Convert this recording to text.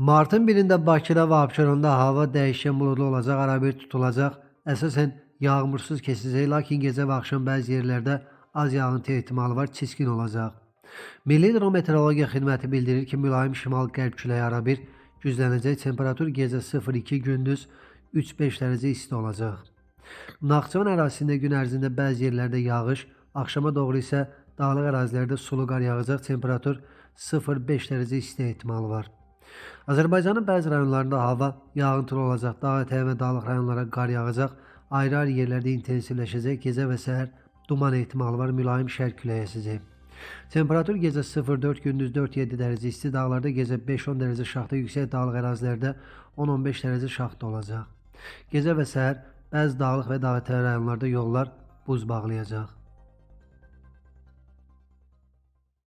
Martın 1-də Bakıda və Abşeronda hava dəyişkən buludlu olacaq, arabir tutulacaq. Əsasən yağmursuz keçəcək, lakin gecə və axşam bəzi yerlərdə az yağıntı ehtimalı var, çiskin olacaq. Milli Hidrometeorologiya Xidməti bildirir ki, mülayim şimal-qərb küləyi arabir güclənəcək. Temperatur gecə 0-2, gündüz 3-5 dərəcə isti olacaq. Naxçıvan ərazisində gün ərzində bəzi yerlərdə yağış, axşama doğru isə dağlıq ərazilərdə sulu qar yağacaq. Temperatur 0-5 dərəcə isti ehtimalı var. Azərbaycanın bəzi rayonlarında hava yağıntılı olacaq. Dağ ətəyi və dağlıq rayonlara qar yağacaq. Ayrı-ayrı yerlərdə intensivləşəcək. Gecə və səhər duman ehtimalı var. Mülayim şərq küləyi əsəcək. Temperatur gecə 0-4, gündüz 4-7 dərəcə isti, dağlarda gecə 5-10 dərəcə şaxta, yüksək dağlıq ərazilərdə 10-15 dərəcə şaxta olacaq. Gecə və səhər bəzi dağlıq və dağətəyi rayonlarda yollar buz bağlayacaq.